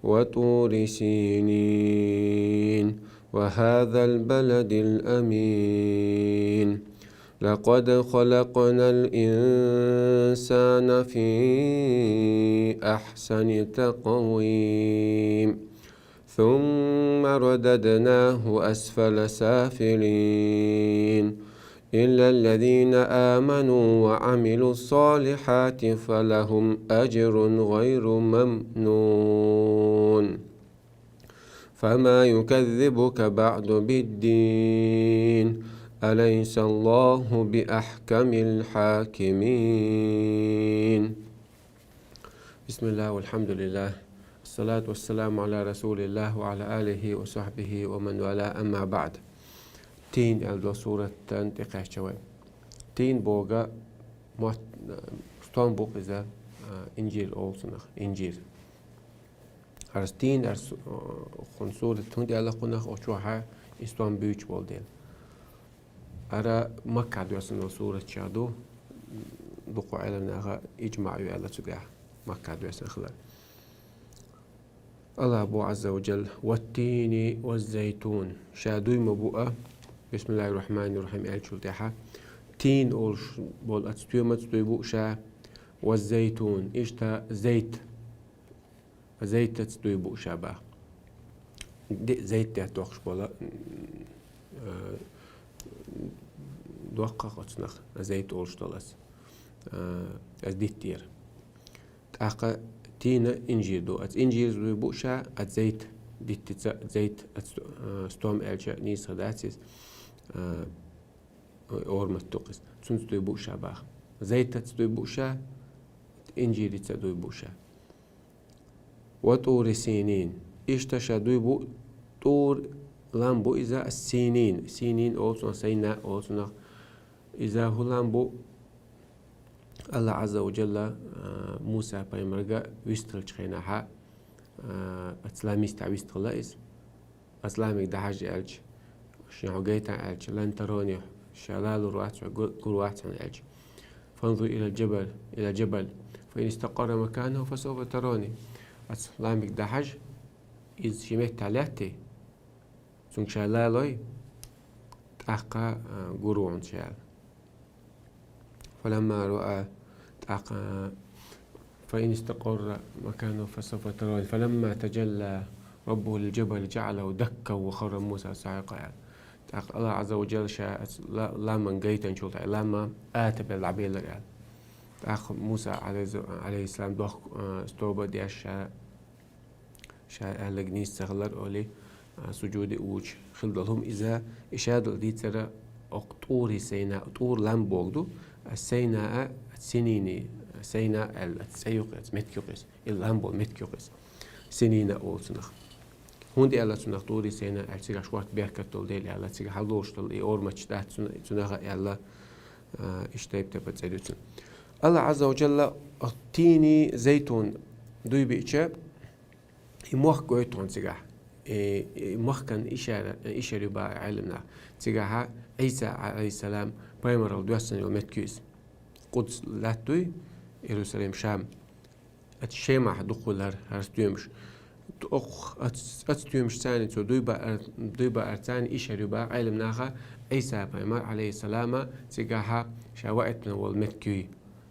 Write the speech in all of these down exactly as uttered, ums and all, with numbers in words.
وطور سينين وهذا البلد الأمين. لقد خلقنا الإنسان في أحسن تقويم. ثم رددناه أسفل سافلين. إلا الذين آمنوا وعملوا الصالحات فلهم أجر غير ممنون. فما يكذبك بعد بالدين. أليس الله بأحكم الحاكمين. بسم الله والحمد لله. الصلاة والسلام على رسول الله وعلى آله وصحبه ومن والاه، أما بعد. Тин аьлла долу сураттан тӀекхаьчча вай. Тин боху мотт, стом бу иза, а, инжир олу цунах, инжир. ХӀара тин, хӀара су-, а, хӀун сурат хӀунда аьлла кхунах, оцу чохь и стом буьйцуш болу дела. ХӀара Маккахь доьссина долу суратех ду, дукха Ӏеламнаха иджмаъ ю аьлла цуьнгахь, Маккахь доьссина хилар. Аллах бу Азза ва Джалла: «Ваттини ваззайтун». Ша дуй ма бу а, бисмиллахир рахманир рахим аьллачул тӀаьхьа, тин олуш болу оцу стоьмаца дуй бу ша, ваззайтун, иштта зайт, зайтаца дуй бу ша баха. Де-, зайт де тохуш болу, м, а, доккха оцунах, зайт олуш долу ас, а, ас диттера. ТӀаккха тина инжир ду. Ас инжир дуй бу ша, ас зайт диттица, зайт, ас, а, стом аьлча нийса дац иза, а, ой, ормат ду кхиз. Цунца дуй бу ша баха. Зайтаца дуй бу ша, инжирица дуй бу ша. Ва тӀури синин. Иштта ша дуй бу тӀур лам бу иза, ас синин. Синин олу цунах, сайна олу цунах. Иза хӀу лам бу, Аллах Азза ва Джалла, а, Муса пайхамарга вистхилчу хенахьа, а, ас ламиста вистхила иза. Ас ламиг дахьажа аьлча, шен хьо гайтан аьлча, лан тарони, ша лалур вац хьо, гу-, гур вац хьуна аьлча. Фанзур ила джабал, ила джабал, фа ин истакъарра маканаху фасавфа тарони. Ас ламиг дахьажа, иза ши меттахь лаьттий, цуьнга ша лалой, тӀаккха, а, гур ву хьуна ша аьлла. Фаламма раъа, тӀаккха, фа ин истакъарра маканаху фасавфа тарони. Фаламма таджалла раббуху лил джабали джаъалаху даккан ва харра Муса саӀикъа аьлла. ТӀаккха Аллах Азза ва Джалла ша ас ла-, ламан гайтанчул тӀаьхьа, ламан ата белла дӀабеллар аьлла. ТӀаккха Муса алейхи-, алейхиссалам дохк-, а, стоба деш ша Ша аьлларг нийса ца хилар олий, а, суджуде вучу хила долу хӀума иза, и ша долу дийцара окху ТӀури Сайна, ТӀур лам боху ду, а Сайна а, Синини, Сайна аьлла, цӀе ю кхиз, меттиг ю кхиз, и лам болу меттиг ю кхиз. Синина олу цунах. ХӀунда аьлла цунах ТӀури Сайна аьлла, цигахь шорта беркат долу дела аьлла, цигахь хьалдолуш долу и орматаш дац цуна-, цунах аьлла, а, иштта тайп-тайпа цӀе ду цунна. Аллах Азза ва Джалла тини зайтун дуй биъча, и мохк гойту хьуна цигахь. И, и махкан ишара, ишар ю баха Ӏеламнаха. Цигахьа Ӏийса, алейхиссалам, пайхамаралла доьссина йолу меттиг ю иза. Къудс латта дуй, Иерусалим, Шам. Оцу Шемахь дукха хилла хӀара стоьмаш. Оцу, оцу стоьмаш царна цо дуй баар, дуй баар царна ишар ю баха Ӏеламнаха, Ӏийса пайхамар, алейхиссалама, цигахьа ша ваийтина волу меттиг юй.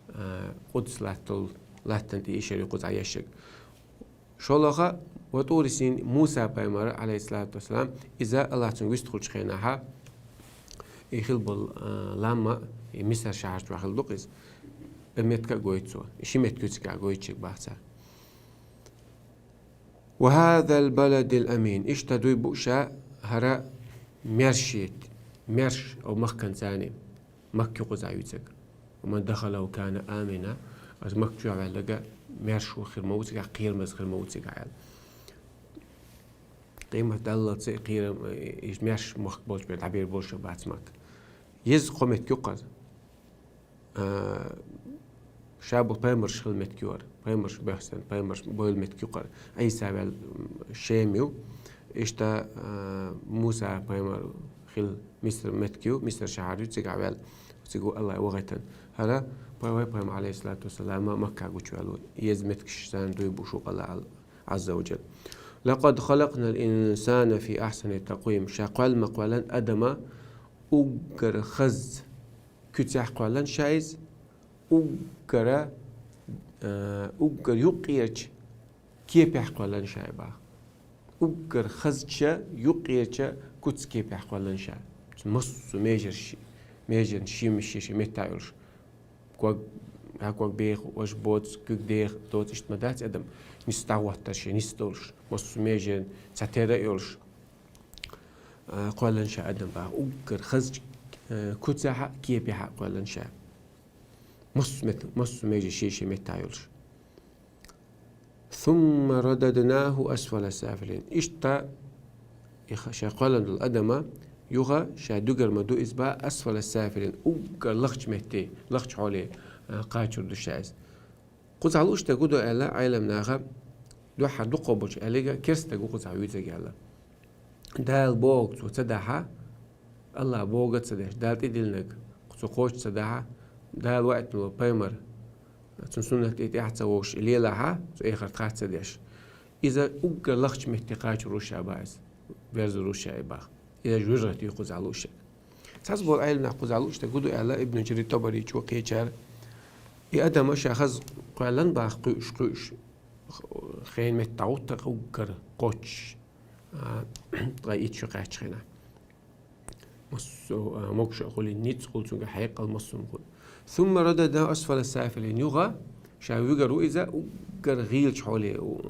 А, Къудс латтал, латтан тӀе ишар ю кхузахь ешшаг. ШолгӀа, ва ТӀури Син Муса пайхамар, алейхиссалату вассалам, иза Аллах цунга вистхуьлучу хенахьа, и хила болу, а, ламма, и Мисар шахьарчохь хила ду-кх иза. И меттиг а гойту цо. И ши меттиг ю цигахь гойтучуьнга баха цара. Ва хазал баладил амин. Иштта дуй бу ша хӀара маьрша, маьрша, о махкан царна. Макка ю кхузахь юьйцург. Ва ман дахалаху кана амина. Аса Макка чохь ваьлларг маьрша хир ма ву цигахь, кхерамаза хир ма ву цигахь аьлла. Къемат даллалц и кхерам, и маьрша мохк болчу бен дӀабер болуш бац Макка. Еза кхо меттиг ю кхуза. А, ша бу пайхамарш хила меттиг ю хӀара. Пайхамарш бехсан, пайхамарш бойла меттиг ю кхара. Ӏийса ваьлла, м, Шем ю. Иштта, а, Муса пайхамар хила Миср меттиг ю, Миср шахьар ю, цигахь ваьлла. Цига ву Аллах вахийтина. ХӀара пай-, вай пайхамар, алейхиссалату вассалама, Макка гучуваьлла ву. Еза меттигаш царна дуй бу шу къала ал-, عز وجل. لقد خلقنا الإنسان في أحسن تقويم. Ша кхоьллина ма кхоьллина адам уггар хазача куьцехь кхоьллина ша иза, уггара, э, уггар юккъерча кепехь кхоьллина ша бах. Уггар хазача юккъерча куц кепехь кхоьллина ша. Массо а межар ши-, межан шимаш ши-, ши метта йолуш. Ког, хьа ког беха, важа боцу, куьг деха, доцу иштта ма дац адам. Нис дӀагӀоттар ши, нис долуш, массо а межен цхьа тера а йолуш. А, кхоьллина ша адам бах, уггар хазача, а, куцехьа, кепехьа кхоьллина ша. Массо а мет-, массо а меже ши-ши метта йолуш. ثم رددناه أسفل سافلين. Иштта и ха-, ша кхоьллина долу адама юха ша дуьгар ма ду иза бах, أسفل سافلين, уггар лахчу метте, лахчу хьоле, а, кхачур ду ша иза. Кхузахь лууш дерг хӀун ду аьлла, Ӏеламнаха дуьххьара дукхо болчу аьлларг керста стаг ву кхузахь вуьйцург аьлла. Дала бохург цо ца дахь, Аллах бохург ца деш, Дала тӀедиллинарг цо кхочуш ца дахь, Дала ваийтина волу пайхамар, цуьнан суннат тӀе тӀаьхьа ца вогӀуш и лелахь, цо эхарт хатта ца деш. Иза уггар лахчу метте кхачур ву ша бах иза, верзур ву ша и бах. Иза жуьжрат ю кхузахь лууш дерг. Цхьацца болу Ӏеламнах кхузахь лууш дерг хӀун ду аьлла, Ибн Жарир ТӀабари чу кхечара, и адама ша хаза кхоьллина бах кхуьуш, кхуьуш, хенан метта дӀагӀуттар уггар кхоччуш. А, ткъа итт шо кхаьчча хенахь. Массо а, могуш а хуьлий, ницкъ хуьлу цуьнга, хьекъал массо а хуьлу. ثم رددناه أسفل سافلين. Юха ша вуьгур ву иза уггар гӀийлачу хьоле, у,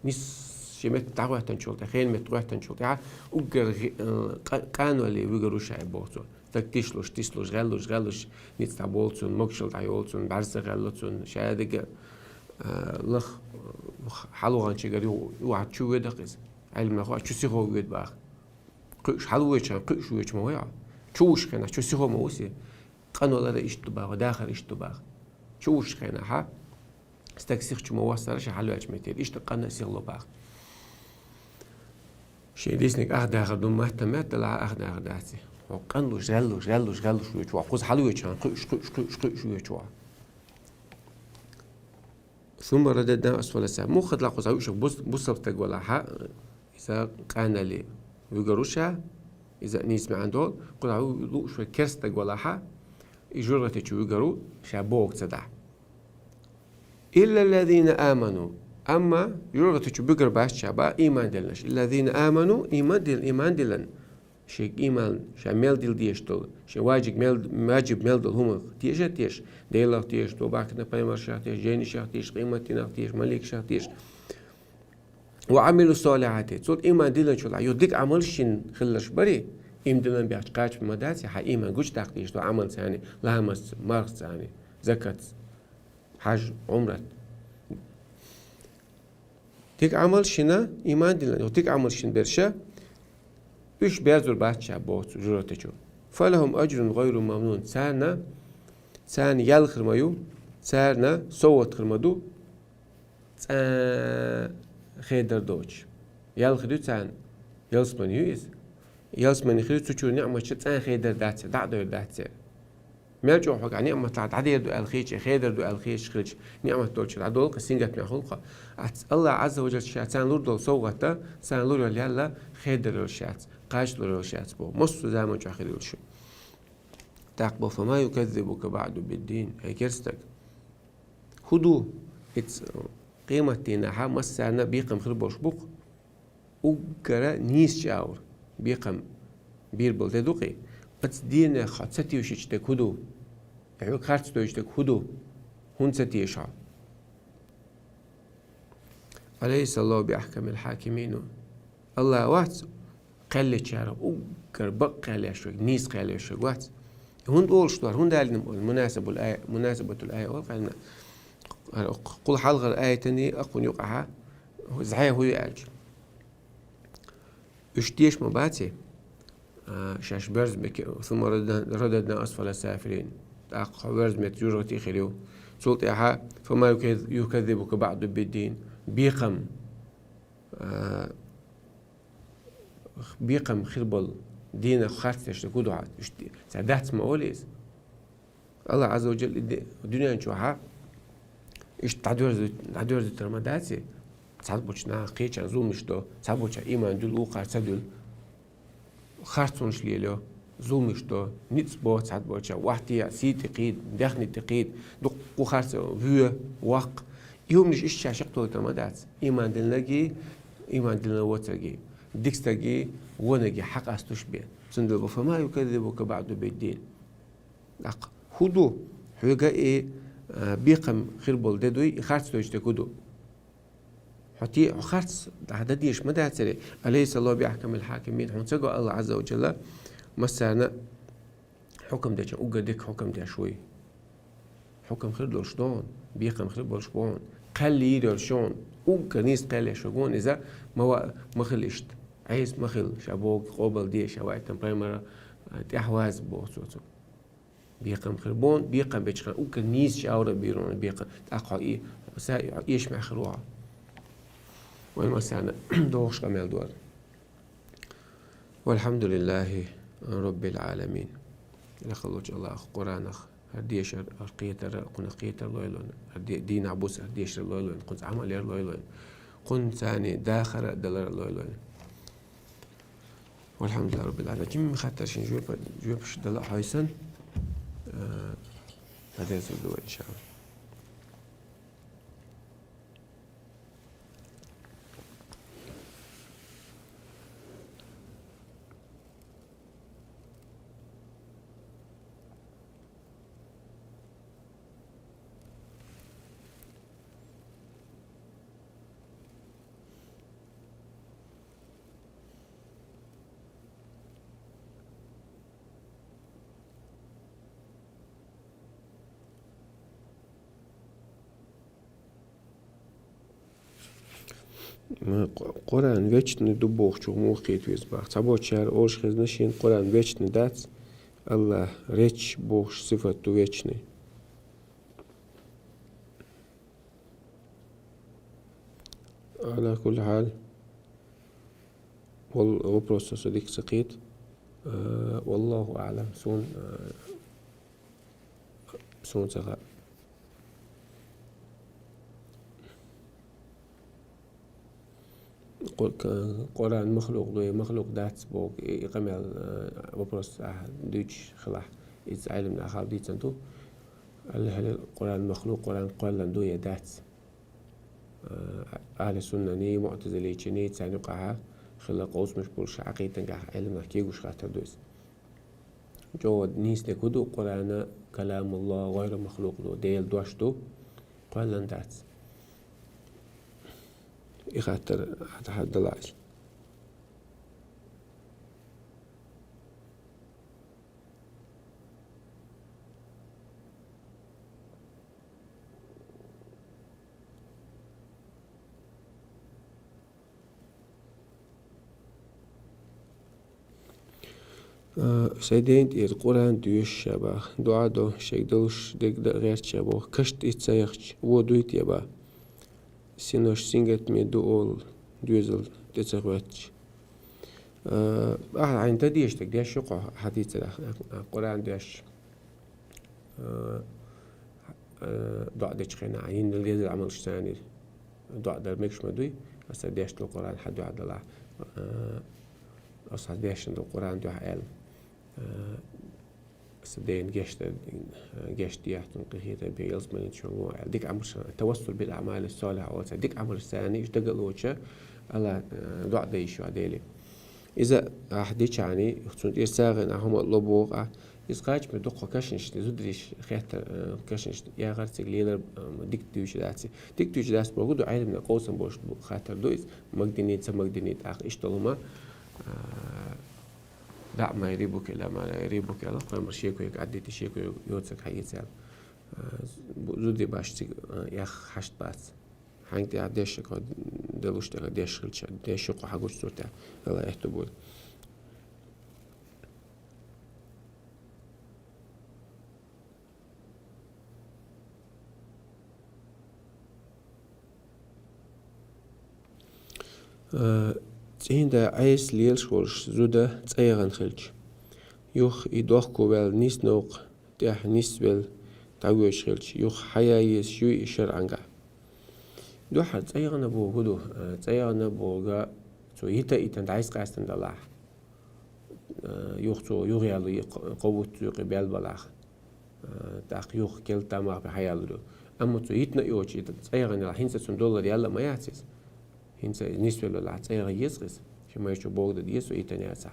нис ши метта дӀагӀоьттинчул тӀаьхьа, хенан метта гӀоьттинчул тӀаьхьа, уггар гӀи-, а, къа-, къанвале вуьгур ву ша и боху цо. Стаг тишлуш, тишлуш, гӀеллуш, гӀеллуш, ницкъ дӀаболу цунна, могушалла дӀайолу цунна, бӀаьрса гӀелло цунна, ша дерг, а, лах, хьалаваханчигара ю-, юхьа чу воьду-кх иза. Ӏеламнаха чу сихо воьду бах. Кхуьуш хьалавоьдучу хенахь, кхуьуш воьдуш ма ву хьо. Чу вуш хенахь, чу сихо ма ву иза. Къанвалар иштта ду бах, дахар иштта ду бах. Чу вуш хенахь, стаг сиха чу ма воссара ша хьалаваьллачу метте, иштта къанна а сихло бах. Шен дисинарг ах дахар ду, маттам меттала ах дахар дац. Хьо къанлуш, гӀеллуш, гӀеллуш, гӀеллуш воьдуш ву хьо. Кхуза хьалавоьдучу хенахь, кхуьуш, кхуьуш, кхуьуш, кхуьуш воьдуш ву хьо. ثم رددناه أسفل سافلين. Муха ла кхузахь вуьйш бус-, бусалба стаг валахь, иза къанале вуьгур ву ша, иза нийса маьӀна долу, кхузахь ву-, лууш вай керста стаг валахь, и жуьжрати чу вуьгур ву, ша бохург ца дахь. إلا الذين آمنوا. Амма жуьжрати чу буьгур бац ша бах ийман диллинарш. الذين آمنوا, ийман дил-, ийман диллина. Шега ийман, ша мел дила дезаш долу, шен важиб мел, важиб мел долу хӀуманах теша а теша, Делах теша, тобахкина пайхамаршах теша, жайнашах теша, къематдийнах теша, маликашах теша. وعملوا الصالحات. Цул ийман диллинчул а, ю дика Ӏамал шина хилларш барий, ийман диллина бехча кхача ма дац, хьан ийман гучу даккха дезаш долу Ӏамал царна, ламаз, марха царна, закат. Хьаж, Ӏумрат. Дика Ӏамал шина, ийман диллина, дика Ӏамал шина берша, уьш берзур бац ша боху цу жуьжрати чу. فلهم أجر غير ممنون. Царна, царна ял хир ма ю, царна совгӀат хир ма ду, цкъа хедар доцуш. Ял хир ю царна, ялсамани ю иза. Ялсамани хир ю, цу чуьра ниӀматаш цкъа хедар дац, дӀа а дойр дац. Мел чӀогӀа хьоьга ниӀматах дӀадер ду аьлла хеташ, хедар ду аьлла хеташ хилча, ниӀмат долчу дӀадолу-кх, сингаттамехь хуьлу-кх. Ас-, Аллах Ӏазза ва Джалла ша царна лур долу совгӀат, царна лур йолу ял хедар йолуш яц, кхачалур йолуш яц боху. Массо а заман чохь хир йолуш ю. ТӀаккха боху: فما يكذبك بعد بالدين, хӀай керстаг. ХӀун ду? Иза къематдийнахь массарна а бекхам хир болуш бу-кх. Уггара нийса чӀагӀо, бекхам бийр болу де ду-кх и. Оцу дийнах хьо ца тешачу дерг хӀун ду? Хьоьга харц дойтуш дерг хӀун ду? ХӀунда ца теша хьо? أليس الله بأحكم الحاكمين. Аллах вац кхел йечарах уггар бакъ кхел еш верг, нийса кхел еш верг вац? ХӀунда олуш ду хӀара? ХӀунда аьлла, мунасабул ая-, мунасабатул ая олу кхарна. Кхул хьалхара аятан а, кхунна юкъахь а зӀе хӀун ю аьлча. Уьш теша ма баций, а, шаьш берза меке, ثم رددنا أسفل سافلين. ТӀаккха хьо верза меттиг жуьжрати хир ю. Цул тӀаьхьа: فما يكذبك بعد بالدين. Бекхам, а, бекхам хир болу дийнах харц деш дерг хӀун ду хьан? Уьш те-, цара дац ма олу иза. Аллах Ӏазза ва Джалла и де-, дуьнен чохь а иштта дӀадоьрзу-, дӀадоьрзуьйтур ма дац и. Цхьаболча наха кхечарна зуламаш до, цхьаболча иман дуьллу, вукхар ца дуьллу. Харцонаш лелайо, зуламаш до, ницкъ бо цхьаболча, вахтия, сий тӀе кхийда, даьхни тӀе кхийда, дуккха харц, воь, воккха. И хӀуманаш иштта ша шекътолийтар ма дац. Иман диллинаргеи, иман диллина воцургеи, дика стагеи, вонагеи хьакъ ас туш бен. Цундела: «فما يكذبك بعد بالدين». ТӀаккха хӀун ду? Хьоьга и, а, бекхам хир болу де дуй, и харц дойтуш дерг хӀун ду? Хьо те, хьо харц дӀа дан дезаш ма дацаре. «أليس الله بأحكم الحاكمين». Хьуна ца го АллахӀ Ӏазза ва Джалла массарна хьукам дечун уггар дика хьукам деш вуй? Хьукам хир долуш ду хьуна, бекхам хир болуш бу хьуна, кхел йийр йолуш ю хьуна, уггар нийса кхел еш верг ву хьуна иза, ма ва-, ма хила иштта. Ӏеса ма хила, ша бохург къобал де, ша ваийтина пайхамар, а, тӀаьхьаваза боху цо, цо. Бекхам хир бу хьуна, бекхам бечу хенахь уггар нийса шаьвра бийр ву хьуна бекхам. ТӀаккха хьо и, са, хьо эшамехь хир ву хьо. Вайн массарна догӀуш къамел ду хӀара. والحمد لله رب العالمين. Лакхаллачу АллахӀа Къуранах хӀара дешар, хӀара кхетар, кхунах кхетар лойла вайна. ХӀара де-, дийнахь буса хӀара дешар лойла вайна, кхунца Ӏамал яр лойла вайна. Кхунца царна дахар а далар а лойла вайна. والحمد لله رب العالمين. Кхин хаттар шун жоьпа-, жоьпаш дала а хьойсан, а, хьадерзор ду вай, иншаллахӀ. М, Къу-, Къуръан вечный ду бохучух муха кхета веза боху. Цхьаболчара олуш хезна шена Къуръан вечный дац, АллахӀ речь бохуш сифат ду вечный. Ала кулли хьал, вал-, вопросо со дика ца кхета. Э, валлаху аълам, суна, э, суна ца хаьа. Къу-, к-, Къуръан махлукъ ду я махлукъ дац боху, и, и къамел, э, вопрос ахь дуьйцуш хилахь, иза Ӏеламнаха хьал дийцина ду. Аллахьлил Къуръан махлукъ, Къуръан кхоьллина ду я дац. Э, ахьли суннаний, муътазилийчаний, царна юкъахьа хилла къовсамаш болуш, Ӏакъидангахь Ӏеламнах кегуш хаттар ду иза. ЧӀогӀа нийса дерг хӀун ду, Къуръан каламуллахӀ, гӀайру махлукъ ду, Делан дош ду, кхоьллина дац. И хаттар хьа-, хьадала иза. А, сайн ден тӀера Къуръан доьшуш ша баха, дуӀа до, шайга далуш дерг дан гӀерташ ша боху, кашта иза ца яхча, вон дуй те баха? Синош сингаттаме ду олу доьзал тӀе ца хӀоьттича. А, ахьа хьайна дан дезаш дерг деш ю-кх хьо, хьан дийцарехь, а, Къуръан доьшуш. А, а, доӀа дечу хенахь, йина лезар Ӏамалш царнийра. ДоӀа дар мегаш ма дуй, аса деш долу Къуръан хьан дуьхьа далахь. А, аса дешна долу Къуръан дуьхьа аьлла. А, аса дена гешт дар, гешт дехьа цунна къинхетам бе, ялсаманин чу вон аьлла. Дика Ӏамалш, тавассул бил аъмали салихьа олу цара. Дика Ӏамалш царнийра, иштта дага а лоцуша, ала, а, доӀа дан йиш ю ахь Деле. Иза ахь дичахьана, цунна тӀера сагӀина ахь хӀума а ло боху ахь. Иза кхачаме дуккха кашнашна, зударий хеттар, э, кашнашна ягӀар цига лелар, э, дика дуьйцуш дац. Дика дуьйцуш дац боху ду, Ӏеламнах къовсам болуш бу, хаттар ду иза, магадиний, ца магадиний тӀаккха иштта долу хӀума, э, «даӀ ма ярибука ила ма ла ярибука» аьлла, пайхамар шеко йоьга Ӏаддийти, шеко йоцург хьаэца аьлла. Э, бу-, зударий баш цига, э, ях хьашт бац. Хьайна тӀехь дешшехь делуш тӀехь деш хилча, дешшехь хьан гучу суртехь, Дала аьтту бойла. Э, цӀийнда Ӏеса лелаш волуш зуда цӀа яхана хилча, юха и дохко ваьлла нийса новкъа тӀехь нисвелла дӀавоьдуш хилча, юха хьан ян езаш юй и шарӀангахь? Дуьххьара цӀа ягӀана боху ду, э, цӀа ягӀана боху цо йита а йитина дӀасакъаьстина далахь. Э, юха цо юхаяло кхо-, кхо бутт юкъе бел балахь. Э, тӀаккха юха кел тамах бе хьаяллар ю. Амма цо йитина а йоцуш, йита цӀа ягӀана ялахь, хӀинца цунна доллар яла а ма яц иза. ХӀинца нисвелла цӀа ягӀа еза иза. Ши майрачу боху дан деза цо йитина яцахь.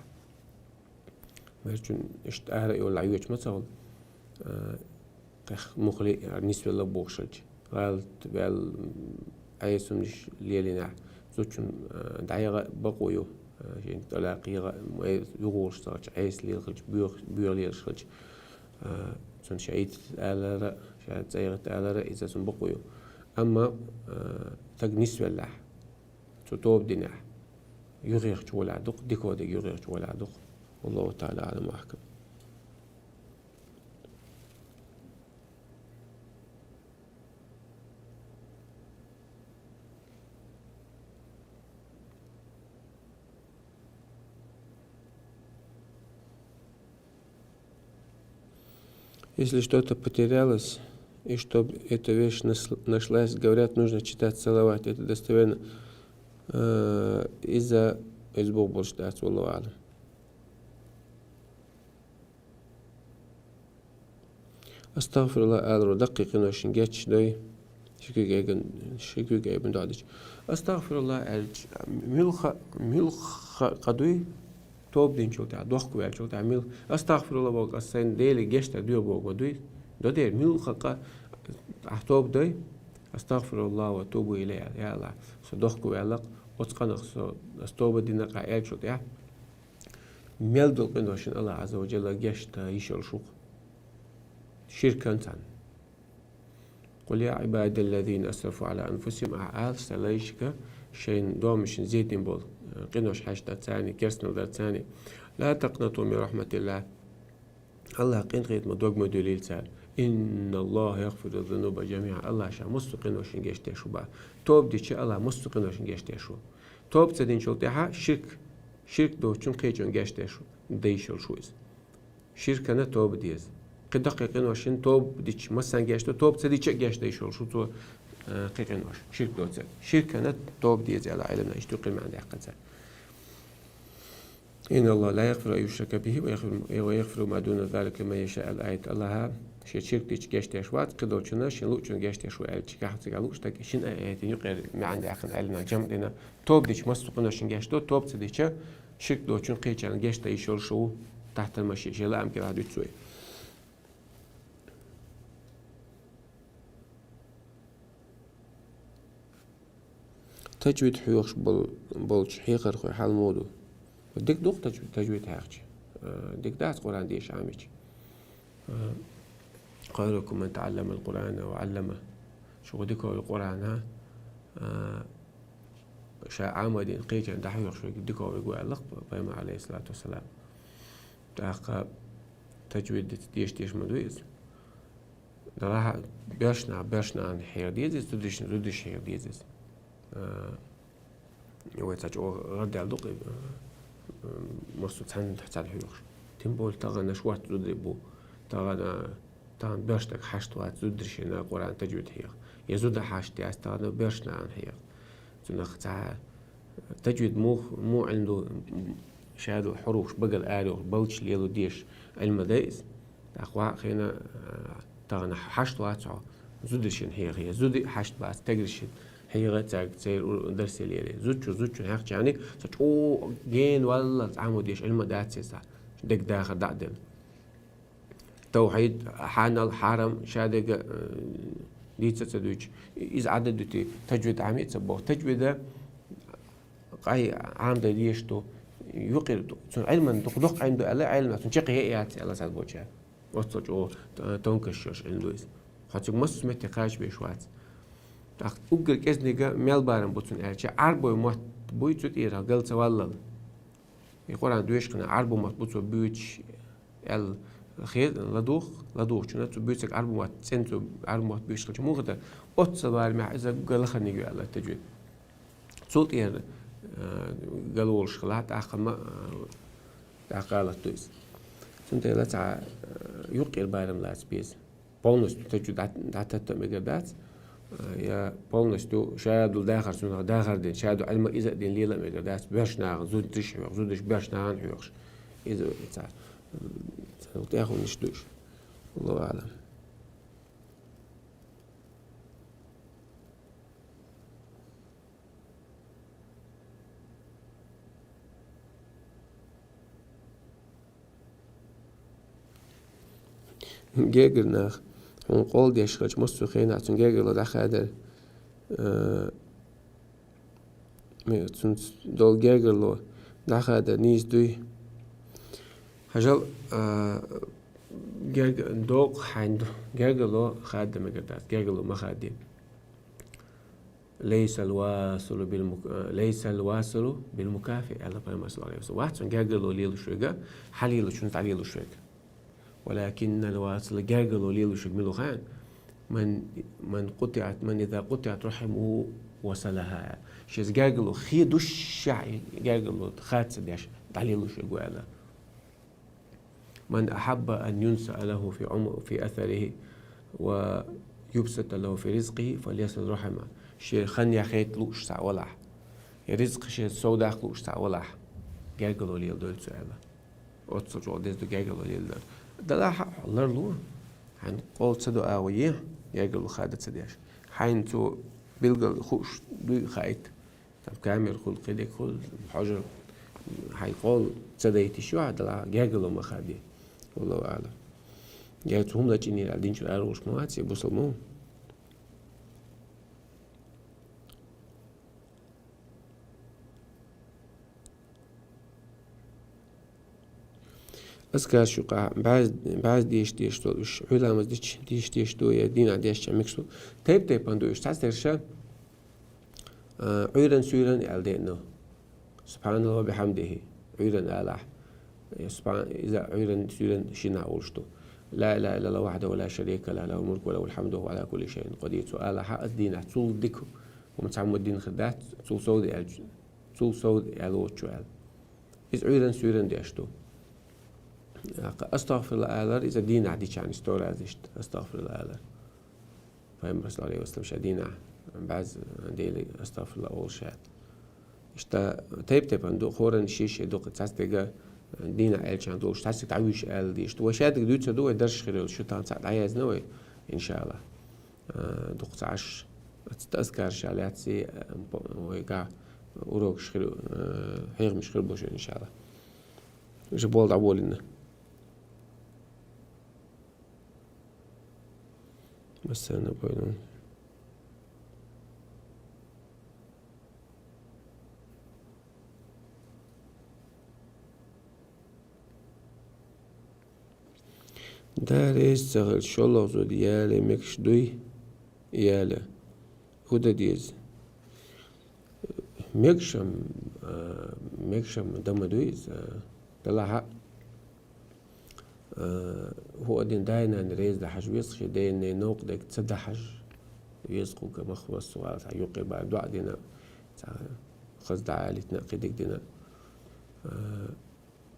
Мерчун иштта ара а йолахь йоьчу ма ца хуьлу. А, кхех мухли а нисвелла бохуш хилча. ГӀалат ваьлла, м, Ӏеса хӀуманаш лелийнехь, зудчун, а, дӀаяха бакъо ю, а, шен тӀалакъ яха, м, э, юхалуш ца хилча, Ӏеса лела хилча, боьха, боьха лелаш хилча, а, цунна ша йита алара, ша цӀа ягӀа алара, иза цунна бакъо ю. Амма, а, стаг нисвеллехь, цо тоба динехь, юххехь чу гӀолехь дукха, дика дерг юххехь чу гӀолехь дукха. Валлаху та'ала а'ламу ахкам. Если что-то потерялось, и чтоб эта вещь нас-, нашлась, говорят, нужно читать салават. Это достоверно. Э, иза, из боху болуш дац, валлаху а'лам. Астагфирулла аларо даккхий къиношна гечдой. Ши куьйга айбина, ши куьйга айбина доӀа дича. Астагфирулла аьлча, муьлхха, муьлхха къа дуй, тоба динчул тӀаьхьа, дохко ваьллачул тӀаьхьа, муьлхха. Астагфирулла боху, ас сайна Деле гечдар доьху боху ма дуй. До дера, муьлхха къа, ахь тоба дой, астагфирулла ва тубу илей, я АллахӀ, со дохко ваьлла-кх, оцу къинах со, ас тоба дина-кх аьллачул тӀаьхьа. Мел долу къиношна АллахӀ Ӏазза ва Джалла гечдан йиш йолуш ву-кх. Ширкан царна. «Къул я Ӏибадаллазина асрафу Ӏала анфусихим», ахь ала сайн лайшка, шайн домашна зен дина болу, э, къинош хьаьшна дарца а, керстанал дарца а. «Ла такънату мин рахьматиллахӀ». АллахӀ къинхетамах дог ма дуьллийла цара. «ИнналлахӀа ягъфиру зунуба жамиӀа». АллахӀ ша массо а къиношна гечдеш ву боху. Тоба дича АллахӀ массо а къиношна гечдеш ву. Тоба ца динчул тӀаьхьа ширк, ширк доцучун кхечун гечдеш ву, дайш йолуш ву иза. Ширкана тоба деза. Кхин даккхий къиношна тоба дича массарна гечдо, тоба ца дича а гечдан йиш йолуш ву цо, э, кхин къинош. Ширк доцург. Ширкана тоба деза аьлла Ӏилманхоша, иштта юкъара маьӀна даьккхина цара. «ИнналлахӀа ла ягъфиру ан юшрака бихӀи ва ягъфиру, ва ягъфиру ма дуна залика лиман яшаъ», аьлла аят. АллахӀа шен ширк дича гечдеш вац, кхидолчунна шен луучунна гечдеш ву аьлча, кхин цигахь лууш дерг, шина аятан юкъара маьӀна даьккхина Ӏилманхоша жамӀ дина. Тоба дича массо а къиношна гечдо, тоба ца дича, ширк доцучун кхечарна гечдан йиш йолуш ву, тахтар ма ши-, шен лаам кӀелахь дуьтуш ву. Тажвид хьоьхуш бол-, болчу хьехархойн хьал муха ду? Дика ду-кх таж-, тажвид хьаьхча. Э, дика дац Къуръан деша Ӏамийча. Э, «Хайрукум ман таӀалламал Къуръана ва ӀалламахӀ». Шух дика верг Къуръан, э, ша Ӏамадина кхечарна дӀахьоьхуш верг дика верг ву аьлла-кх Пайхамара, Ӏалайхиссалату вассалам. ТӀаккха тажвид деша дезаш ма ду иза. Делахь а боьрша нах боьрша нахана хьеха деза иза, зударшна зударша хьеха деза иза. А, вай цхьа чӀогӀа гӀардаьлла ду-кх, а, массо а цхьаьна, цхьаьна хьоьхуш. Тем более тахана шортта зударий бу. Тахана, тахана боьрша стаг хьашт вац зударшна Къуръан тажвид хьеха. Я зуда хьашт яц, тахана боьрша нахана хьеха. Цунах цхьа тажвид мух-, муха Ӏилма ду, шадолу хьуруфаш багара арайохуш, балдаш лело дезаш Ӏилма дай иза. ТӀаккха ваха хиъна, а, тахана хьашт вац хьо, зударшна хьеха, я зуда а хьашт бац, стегаршна хьеха, цаьрга церан у-, дарсе лело. Зудчо зудчун хьаьхча, цхьа чӀогӀа гена валлалц Ӏамо дезаш Ӏилма дац иза, дегдахар дӀа а делла. Тавхьид, хьанал, хьарам, шадерг а, э, дийца а ца дуьйцуш, иза Ӏадда дуьтий, тажвид Ӏамий а ца боху. Тажвида къай Ӏамадан дезаш ду, юкъара ду. Цунна Ӏилман дукха доккха Ӏилма ду аьлла, Ӏилманах цунна чекх ян яц аьлла схьа болчара. Оццул чӀогӀа, э, тонкаш йолуш Ӏилма ду иза. Хьо цига массо а метте кхача беш вац. ТӀаккха уггар кӀезнига мел барам бу цунна аьлча, Ӏарбойн мотт буй цу тӀера гал ца валлал. И Къуръан доьшуш хилла Ӏарбойн мотт бу цо буьйцуш аьлла, хе-, ладугӀу, ладугӀучунна цо буьйцург Ӏарбойн мотт, цӀена цо Ӏарбойн мотт буьйцуш хилча, муха дар, оццул барамехь иза гал ханиг ю аьлла тажвид. Цул тӀера, а, гал волуш хилахь, тӀаккха ма, а, тӀаккха гӀалат ду иза. Цундела цхьа, а, юккъера барам лаца беза. Полностью тажвид дӀа-, дӀататта а мегар дац. Я полностью шадул дахар, цунах дахар дин, шадул Ӏилма иза дин лела мегар дац, беш нахана, зудиш хьоьхуш, зудиш беш нахана хьоьхуш. Иза ца, ца, тӀехунаш душ. Аллаху аълам. Гергара нах, хьуна къол деш хилча, массо а хенахь цунна гергарло дӀахадар, а, ме-, цунца долу гергарло дӀахадар нийса дуй? Хьажал, а, герг-, докъа хьайн ду, гергарло хадда мегар дац, гергарло ма хадде. «Лайсал василу бил мук-, э, лайсал василу бил мукафи», аьлла Пайхамар, саллаллаху алейхи ва саллям. Вац цунна гергарло лелаш верг, хьалелачунца дӀалелаш верг. «Валакиннал васила», гергарло лелаш верг мила ву хаьий? «Ман, ман къутиат, ман иза къутиат рахимуху васалаха». Шеца гергарло хи душ шахь, гергарло хадда ца деш, дӀалелаш верг ву аьлла. «Ман ахьабба ан юнсаа лаху фи Ӏум-, фи асарихи ва юбсата лаху фи ризкъихи, фальясил рахима». Шен хан яхийта лууш цхьаъ валахь, я ризкъ шен совдаккха лууш цхьаъ валахь, гергарло леладойла цо аьлла. Оццул чӀогӀа деза ду гергарло леладар. Далахь а ларло, хьайн къол ца до агӀо е, гергарло хадда ца деш. Хьайна цо билггал хууш дуй хаийта. Там камера хуьлу, кхидерг хуьлу, хьожа, хьайн къол ца дайта йиш ю хьан, далахь а гергарло ма хадде. Валлаху аълам. Герга цу хӀума лачкъийнера аьлла динчуьра ара волуш ма вац и бусалба ма ву. Азкараш юкъахь бӀаьз-, бӀаьзза деша дезаш долу уьш, Ӏуьйра ламаз дича деша дезаш ду, я дийнахь дешча мегаш ду. Тайп-тайпана ду уьш. Цхьатерш, а, Ӏуьйран-суьйран аьлла деана ду. «Субханаллахи ва бихьамдихи», Ӏуьйран алахь. Э, субхьан-, иза Ӏуьйран-суьйран шиннахь волуш ду. «Ла илаха иллаллаху вахьдаху ла шарика лаху, лахул мулку ва лахул хьамду ва хӀува Ӏала кулли шайин къадир». Цо алахь, аса дийнахь цул дика хӀума цхьамма дина хир дац, цул совда аьлча, цул совда аьлла воцучо аьлла. Иза Ӏуьйран-суьйран деш ду. ТӀаккха астагӀфируллахӀ алар, иза дийнахь дичахьана сто раз иштта астагӀфируллахӀ алар. Пайхамар, саллаллаху алейхи ва саллям, ша дийнахь бӀаьзза Деле астагӀфируллахӀ олуш яц. Иштта тайп-тайпана ду, хӀоранна ши-ши ду, цхьаца дерг дийнахь аьлчахьана долуш, цхьаца дерг дӀавуьйш аьлла дийш ду. Вай шадерг дуьйцур ду, вай дарсаш хир йолуш ю, тахана цхьаъ дӀаязна вай, иншаллахӀ. А, дукха ца Ӏаш, ацу азкарша лаьцна, а, вайгахь урокаш хир, а, хьехамаш хир бу шуна, иншаллахӀ. Уьш болу дӀаболийна. Массарна а бойла. Да реза ца хилча, шолгӀа зуда яле мегаш дуй, яле. ХӀун дан деза? Мегаш-м, а, мегаш-м дан ма дуй иза, делахь а, а, хӀун а дина, дай-нана реза дахьаш веза, шен ден-ненан новкъа дерг ца дахьаш веза, кхуьнга мах вассо ала, цхьа юккъе бара доӀа дина, цхьа хаза дӀа а литина, кхидерг дина. А,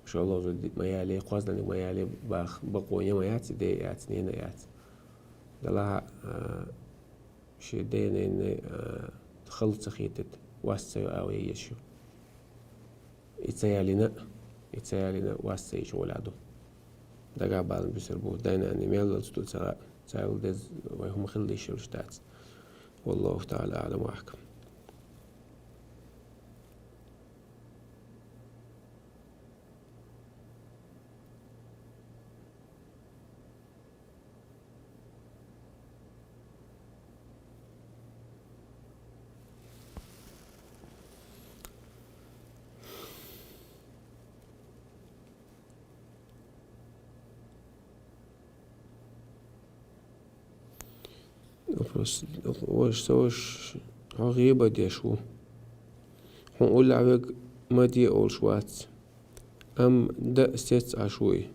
шолгӀа зуда ма яле, кхоздениг ма яле баха бакъо я ма яц, и ден а яц, ненан а яц. Делахь а, шен ден-ненан, а, хала ца хетийта, вас ца йо агӀо е езаш ю. И ца ялийна а, и ца ялийна а, вас ца йича гӀолехь ду. Дагахь балан буьсур бу, дай-нана мел валц ду ца хаьа, царал деза вай хӀума хила йиш йолуш дац. Валлаху таӀала аӀлам ва ахькам. Вопрос. Ваш, со ваш, хьо гӀийба деш ву. Хьуна уллехь верг ма де олуш вац. Амма дан а сецца Ӏаш вуй.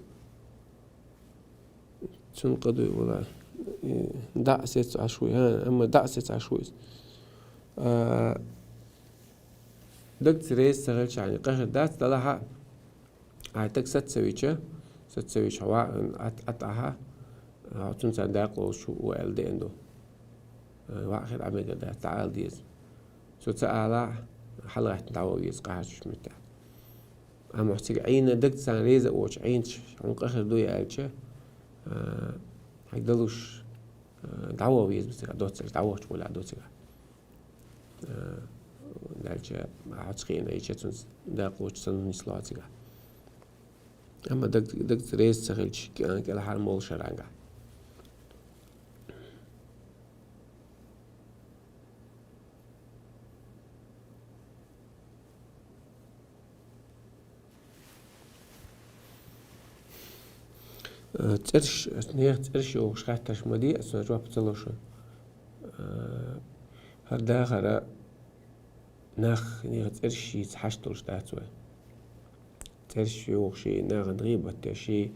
Цунна къа дуй вала. Э, дӀа а сецца Ӏаш вуй, хӀа, амма дӀа а сецца Ӏаш вуй иза. А, дагца реза ца хилчахьана, къа хир дац, делахь а. Ай, таг саца вича, саца вича, хьо ваӀан ат-, атӀахьа, хьо цунца дакъа ловзуш ву аьлла деана ду. э, ваӀа хир Ӏа мегар дац, дӀаала деза. Цо ца алахь, хьалгӀаттина дӀаваха веза къахьарчу меттехь. Амма цига Ӏийна дагца реза а воцуш, Ӏийначу хьуна къа хир дуй аьлча, а, хьайга далуш, а, дӀаваха веза цига, доццуьра, дӀавахча гӀолехь ду цига. А, аьлча, хьо ца хиъна, и ча цунца дакъа лучу санна нисло цига. Амма даг, дагца реза ца хилча, кӀел-, кӀелхьара молу шарахь. Э, цӀераш, нехан цӀераш йохуш хаттарш ма де, аса жоп ца ло шуна. Э, хӀара дахара нах нехан цӀераш йийца хьашт долуш дац вай. ЦӀераш йохуш, нахана гӀийбат деш, э,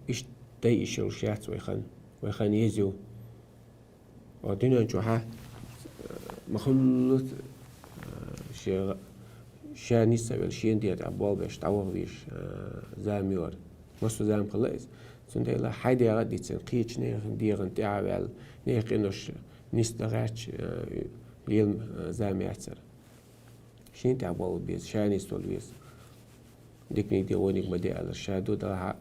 иштта дайъеш йолуш яц вай хан. Вай хан еза ю. О, дуьнен чохь, э, ма-хуьллу, э, шен, ша нисса а велла, шена дегӀа тӀехь болх беш, дӀаваха везаш, э, зама ю хӀара. Массо зама хилла иза. Цундела хьайн дегӀ а дицина, кхечу нехан дегӀана тӀаьхьа а ваьлла, нехан къинош нисдан гӀерташ, э, лела, э, зама яц хӀара. Шена тӀехь болх беза, ша нисдала веза. Диканиг де, вониг ма де аьлла, ша ду, делахь а,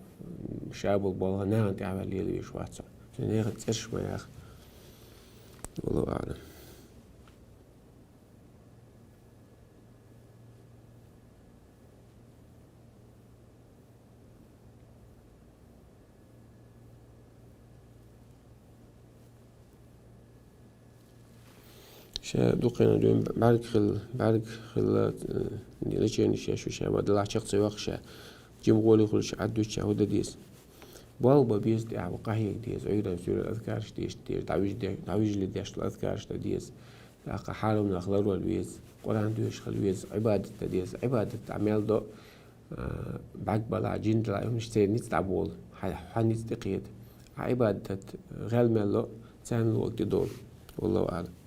ша болу болх нахана тӀехь ваьлла лела везаш вац хьо. Цуьнан нехан цӀераш ма яха. Валлаху аӀлам. Ша дукха хенахь дуьйна бӀаьрг хилла, бӀаьрг хилла, э, лечени ша шу ша ма делахь чекх ца йоккху ша. Жима гӀоле хуьлуш Ӏад дуьйцу ша хӀун дан деза? Болх бан беза тӀехь, ву къахьега деза, Ӏуьйранна суьйранна азкараш дешан деза, дӀавижа де-, дӀавижале деш долу азкараш дан деза. ТӀаккха хьарамнах ларвала веза, Къуръан доьшуш хила веза, Ӏибадат дан деза. Ӏибадат дӀа мел до, а, бӀаьрг балахь, жин далахь, хӀуманаш церан ницкъ дӀаболу, хьан, хьан ницкъ тӀекхета. Ӏа Ӏибадат гӀел мел ло, царна луъург тӀедолу. Валлаху аӀлам.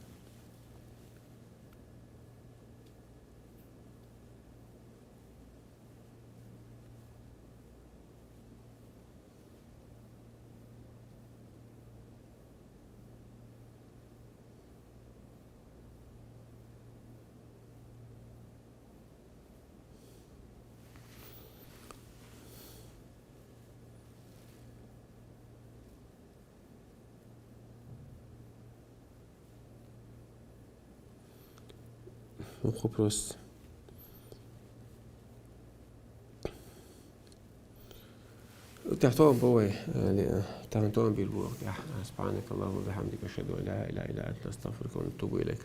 Вопрос. ТӀехь тоам бу вай, э, тахана тоам бийр бу вай тӀехь. سبحانك اللهم وبحمدك، أشهد أن لا إله إلا أنت، نستغفرك ونتوب إليك.